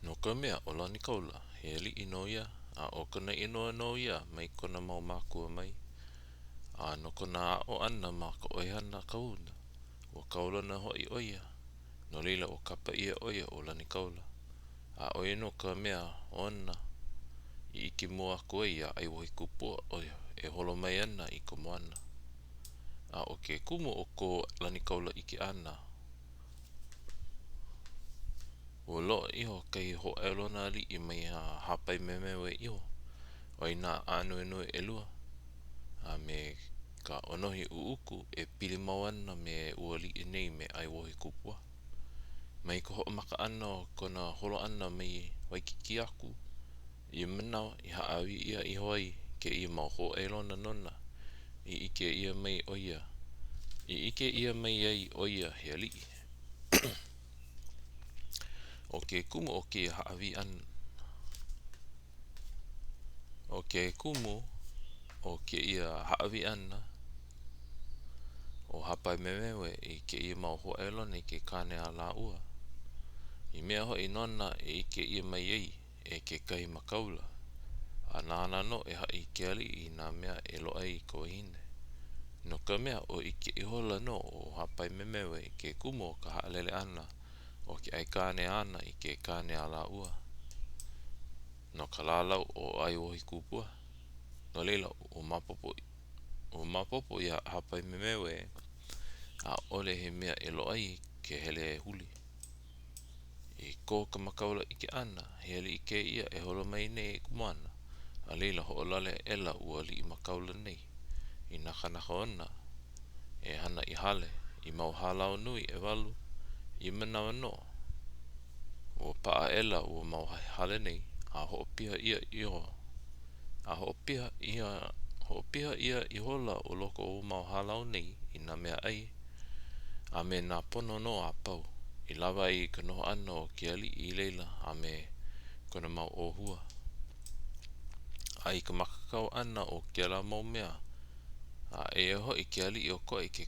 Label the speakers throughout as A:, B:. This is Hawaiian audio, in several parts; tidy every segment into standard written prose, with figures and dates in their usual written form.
A: No ka mea, ʻo Lanikaula, he aliʻi nō ia, a ʻo kona inoa nō ia mai kona mau mākua mai. A no kona aʻo ʻana ma ka ʻoihana kahuna, ua kaulana hoʻi ʻo ia. No laila, ua kapa ʻia ʻo ia ʻo Lanikaula. A ʻo ia nō ka mea ona i ʻike mua aku ai iā ʻAiwohikupua e holo mai ana i ka moana. A ʻo ke kumu o ko Lanikaula ʻike ʻana, Ua loaʻa iho kahi hōʻailona aliʻi mai iā Hāpaimemewe iho, ʻo ia nā ānuenue ʻelua, a me ka ʻōnohi ʻuʻuku e pili mau ana me ua aliʻi nei me ʻAiwohikupua. Mai ka hoʻomaka ʻana o kona holo ʻana mai Waikīkī aku, ia manawa i hāʻawi ʻia iho ai kēia mau hōʻailona nona i ʻike ʻia mai ʻo ia, i ʻike ʻia mai ai ʻo ia he aliʻi. ʻO ke kumu o kēia hāʻawi ʻana, ʻo ke kumu o kēia hāʻawi ʻana o Hāpaimemewe i kēia mau hōʻailona i ke kāne a lāua, i mea hoʻi nona e ʻike ʻia mai ai e kekahi makāula, a nāna nō e haʻi i ke aliʻi i nā mea e loaʻa ai i ka wahine. No ka mea, ua ʻike ihola nō ʻo Hāpaimemewe i ke kumu o ka haʻalele ʻana o ke aikāne āna i ke kāne a lāua no ka lālau ʻo ʻAiwohikupua. No laila, ua maopopo, ua maopopo iā Hāpaimemewe, ʻaʻole he mea e loaʻa ai ke hele e huli. I ko ka makāula ʻike ʻana, he aliʻi kēia e holo mai nei i ka moana, a laila hoʻolale aʻela ua aliʻi makāula nei i nā kānaka ona e hana i hale, i mau hālau nui ʻewalu, ia manawa nō. Ua paʻa aʻela ua mau hale nei, a hoʻopiha ʻia iho, a hoʻopiha ʻia, hoʻopiha ʻia ihola ʻo loko o ua mau hālau nei i nā mea ʻai, a me nā pono nō a pau, i lawa ai ka noho ʻana o ke aliʻi i laila a me kona mau ʻōhua. A i ka makakau ʻana o kēlā mau mea, a eia hoʻi ke aliʻi o Kauaʻi ke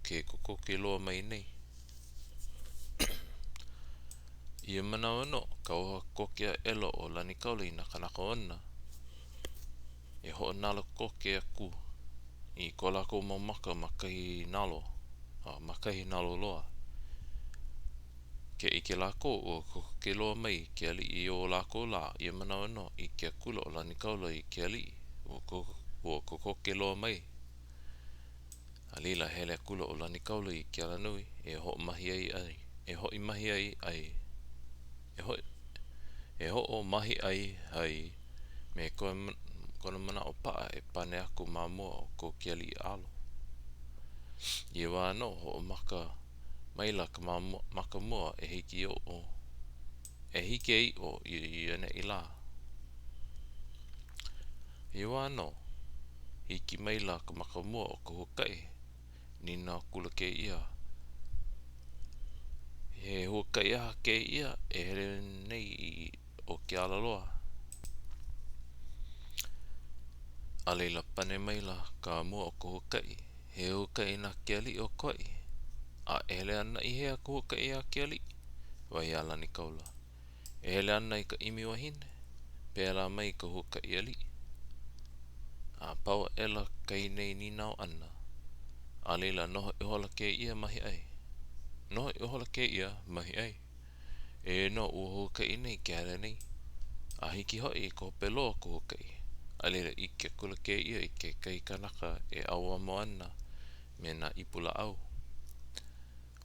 A: ke kokoke loa mai nei. Ia manawa nō, kauoha koke aʻela ʻo Lanikaula i nā kānaka ona e hoʻonalo koke aku i ko lākou mau maka ma kahi nalo, ma kahi nalo loa. Ke ʻike lākou ua kokoke loa mai ke aliʻi i o lākou lā, ia manawa nō, ʻike akula ʻo Lanikaula i ke aliʻi, ua kokoke loa mai. A laila, hele akula ʻo Lanikaula i ke alanui e hoʻomahi ai ai, e hoʻi mahi ai ai, e hoʻi, e hoʻomahiʻai ai me kona manaʻo paʻa e pane aku ma mua o ko ke aliʻi alo. Ia wā nō, hoʻomaka maila ka maka mua e hiki oʻo, e hiki ʻiʻo i ʻaneʻi lā. Ia wā nō, hiki maila ka maka mua o ka huakaʻi, nīnau akula kēia, He huakaʻi aha kēia e hele nei i o ke alaloa? A laila pane maila ka mua o ka huakaʻi, He huakaʻi na ke aliʻi o Kauaʻi. A e hele ana i hea ka huakaʻi a ke aliʻi? Wahi a Lanikaula. E hele ana i ka ʻimi wahine, pēlā mai ka huakaʻi aliʻi. A pau aʻela kahi nei nīnau ʻana, a laila noho ihola kēia mahiʻai. Noho ihola kēia mahiʻai. Eia nō ua huakaʻi nei ke hele nei, a hiki hoʻi i ka hope loa o ka huakaʻi, a laila ʻike akula kēia i kekahi kanaka e ʻauamo ana me nā ipu lāʻau.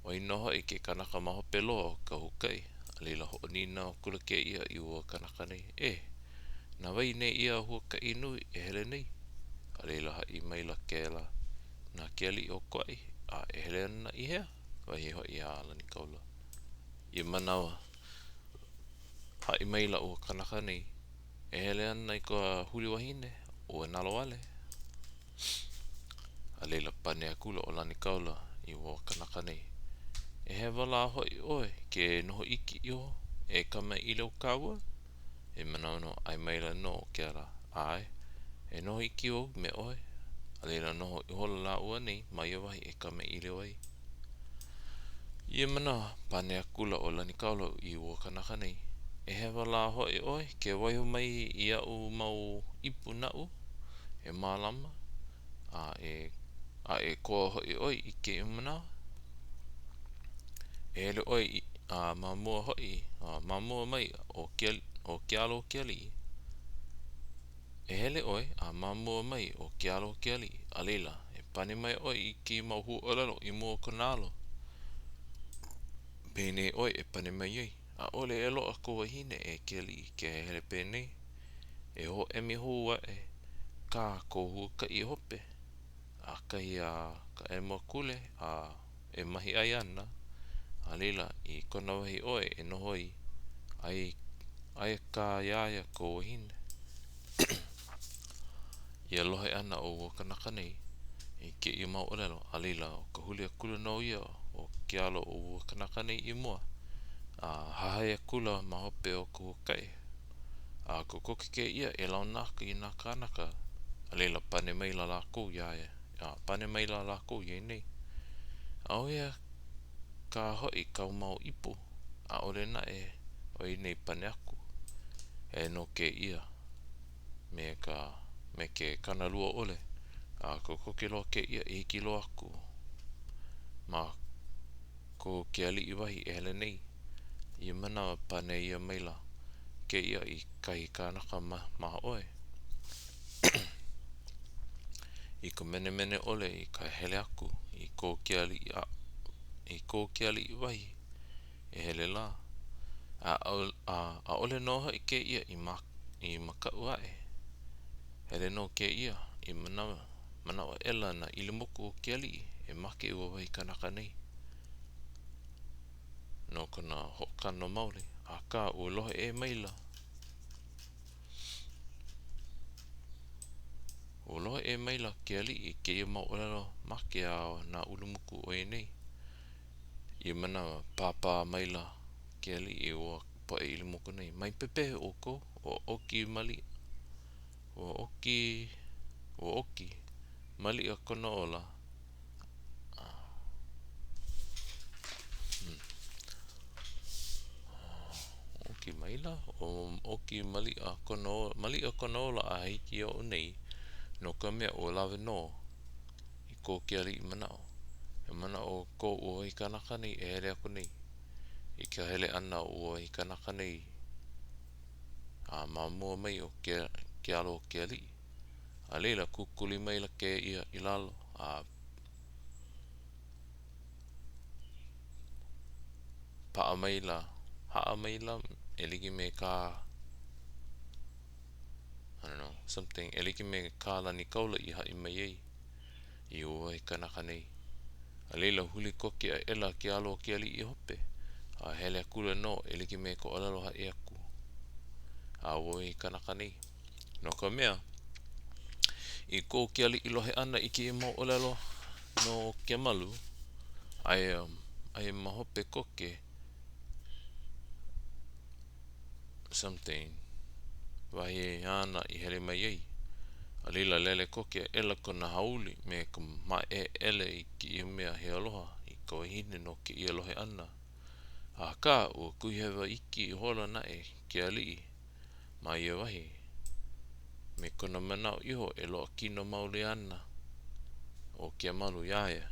A: ʻO ia nō hoʻi ke kanaka ma hope loa o ka huakaʻi, a laila hoʻonīnau akula kēia i ua kanaka nei, E, na wai nēia huakaʻi nui e hele nei? A laila haʻi maila kēlā, Na ke aliʻi o Kauaʻi, a e hele ana i hea? Wahi hoʻi a Lanikaula. Ia manawa, haʻi maila ua kanaka nei, E hele ana i ka huli wahine, ua nalowale. A laila pane akula ʻo Lanikaula i ua kanaka nei, E hewa lā hoʻi ʻoe ke noho iki iho e kamaʻilio kāua? Ia manawa nō, ʻae maila nō kēlā, ʻAe, e noho iki wau me ʻoe. A laila noho ihola lāua nei ma ia wahi e kamaʻilio ai. Ia manawa, pane akula ʻo Lanikaula i ua kanaka nei. E hewa lā hoʻi ʻoe ke waiho mai i aʻu mau ipu naʻu e mālama, a e a e koa hoʻi ʻoe i kēia manawa? E hele ʻoe i, a ma mua hoʻi, a ma mua mai o ke, o ke alo o ke aliʻi. E hele ʻoe a ma mua mai o ke alo o ke aliʻi, a laila, e pane mai ʻoe i kēia mau huaʻōlelo i mua o kona alo. Penei ʻoe e pane mai ai, ʻAʻole e loaʻa kou wahine e ke aliʻi ke hele penei. E hōʻemi hou aʻe kā kou huakaʻi i hope, a kahi a ka ʻelemakule a e mahiʻai ana, a laila, i kona wahi ʻoe e noho ai, aia, aia kā iā ia kou wahine. Ia lohe ʻana o ua kanaka nei i kēia mau ʻōlelo, a laila, ʻo ka huli akula nō ia o ke alo o ua kanaka nei i mua, a hahai akula ma hope o ka huakaʻi. A kokoke kēia e launa aku i nā kānaka, a laila pane maila lākou iā ia, a pane maila lākou iā ia nei, ʻAuhea kā hoʻi kāu mau ipu? ʻAʻole naʻe ʻo ia nei pane aku. Hele nō kēia me ka me ke kānalua ʻole, a kokoke loa kēia i hiki loa aku ma ko ke aliʻi wahi e hele nei. I ia manawa, pane ʻia maila kēia i kahi kanaka mahaʻoi i ka menemene ʻole i ka hele aku i ko ke aliʻi a i ko ke aliʻi wahi e hele lā. A a ʻaʻole nō hoʻi kēia i i makaʻu aʻe. Hele nō kēia i manawa manaʻo aʻela nā ʻilimuku o ke aliʻi e make ua wahi kanaka nei no kona hoʻokano maoli, akā ua lohe ʻē maila. Ua lohe ʻē maila ke aliʻi i kēia mau ʻōlelo make a nā ʻulimuku o ia nei. I ia manawa, pāpā maila ke aliʻi i ua poʻe ʻilimuku nei, Mai pepehi ʻoukou, ua oki maliʻa, ua oki, ua oki maliʻa kona ola. ʻOki maila, ʻoki maliʻa kona ola, maliʻa kona ola a hiki iaʻu nei, no ka mea, ua lawe nō i ko ke aliʻi manaʻo. He manaʻo ko ua wahi kanaka nei e hele aku nei. I ka hele ʻana o ua wahi kanaka nei a ma mua mai o ke, ke alo o ke aliʻi. A laila, kukuli maila kēia i lalo, a paʻa maila, haʻa maila e like me kā, I don't know, something, e like me kā Lanikaula i haʻi mai ai i ua wahi kanaka nei. A laila, huli koke aʻela ke alo o ke aliʻi i hope, a hele akula nō e like me ka ʻōlelo haʻi aku a ua wahi kanaka nei. No ka mea, i ko ke aliʻi lohe ʻana i kēia mau ʻōlelo no Kemalu, aia, aia ma hope koke something, wahi āna i hele mai ai. A laila, lele koke aʻela kona hauli me ka māʻeʻele i kēia mea he aloha i ka wahine no kēia lohe ʻana. Akā, ua kuhihewa iki ihola naʻe ke aliʻi ma ia wahi, me kona manaʻo iho e loaʻa kino maoli ana ʻo Kemalu iā ia.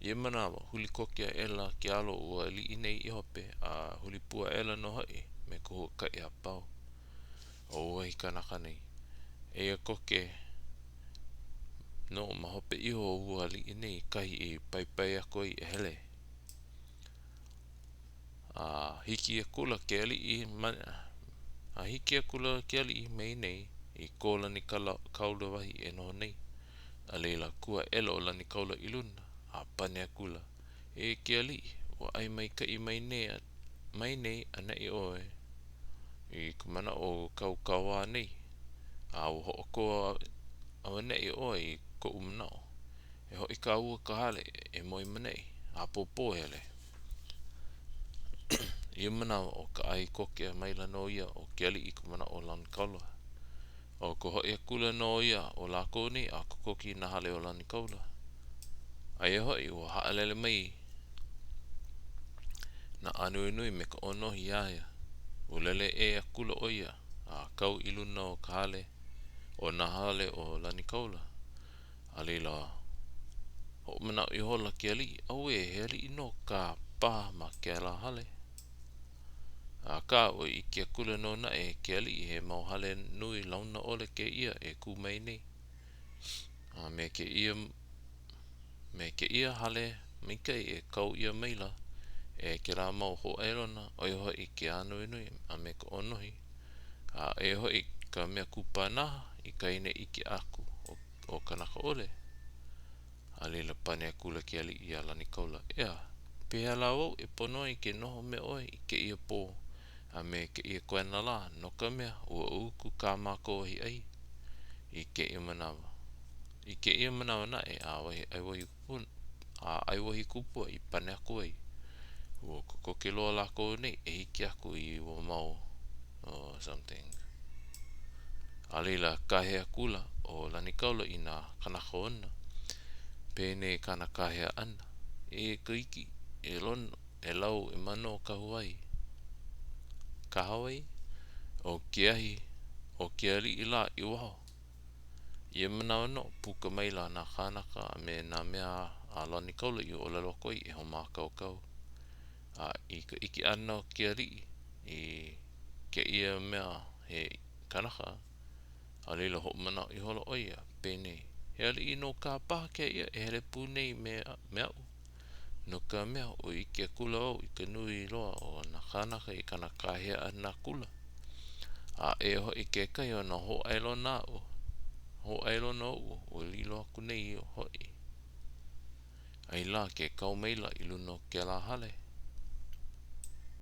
A: I ia manawa, huli koke aʻela ke alo o ua aliʻi nei i hope, a huli pū aʻela nō hoʻi me ka huakaʻi a pau o ua wahi kanaka nei. Eia koke nō ma hope iho o ua aliʻi nei kahi i paipai aku ai e hele. A hiki akula ke aliʻi a hiki akula ke aliʻi me ia nei i ko Lanikaula wahi e noho nei. A laila, kū aʻela ʻo Lanikaula i luna, a pane akula, E ke aliʻi, ua ʻae maikaʻi mai nei mai nei anei ʻoe i ka manaʻo o kāu kauā nei, a ua hoʻokō auaneʻi ʻoe i koʻu manaʻo? E hoʻi kāua i ka hale e moe maneʻi, ʻapōpō e hele. I ia manawa, ʻo ka ʻae koke maila nō ia o ke aliʻi i ka manaʻo o Lanikaula. ʻO ka hoʻi akula nō ia o lākou nei a kokoke i nā hale o Lanikaula. Aia hoʻi, ua haʻalele mai nā ānuenue me ka ʻōnohi iā ia. Ua lele ʻē akula ʻo ia a kau i luna o ka hale, o nā hale o Lanikaula. A laila, hoʻomanaʻo ihola ke aliʻi, Auē, he aliʻi nō kā paha ma kēlā hale. Akā, ua ʻike akula nō naʻe ke aliʻi he mau hale nui launa ʻole kēia e kū mai nei. A me kēia, me kēia hale maikaʻi e kau ʻia maila e kēlā mau hōʻailona, ʻo ia hoʻi ke ānuenue a me ka ʻōnohi, a ʻo ia hoʻi ka mea kupanaha i kahi nei ʻike aku o kanaka ʻole. A laila pane akula ke aliʻi iā Lanikaula, ʻEā, pehea lā wau e pono ai ke noho me ʻoe i kēia pō a me kēia koena lā, no ka mea, ua ʻuʻuku kā mākou wahi ʻai i kēia manawa. I kēia manawa naʻe a a ʻAiwahīkupua i pane aku ai, ua kokoke loa lākou nei e hiki aku i ua mau oh, something. A laila, kāhea akula ʻo Lanikaula i nā kānaka ona. Penei kāna kāhea ʻana, E ka iki, e Lono, e Lau, e Manō, Kahuwai. Kahawai? ʻO ke ahi, ʻo ke aliʻi lā i waho. Ia manawa nō, puka maila nā kānaka a me nā mea a Lanikaula i ʻōlelo aku ai e hoʻomākaukau. A i ka ʻike ʻana o ke aliʻi i kēia mea he kanaka, a laila hoʻomanaʻo ihola ʻo ia, penei, He aliʻi nō kā paha kēia e hele pū nei me, me aʻu. No ka mea, ua ʻike akula au i ka nui loa o nā kānaka i kāna kāhea ʻana akula. A eia hoʻi kekahi o nā hōʻailona aʻu, hōʻailona oʻu, ua lilo aku nei hoʻi. Aia lā ke kau maila i luna o kēlā hale.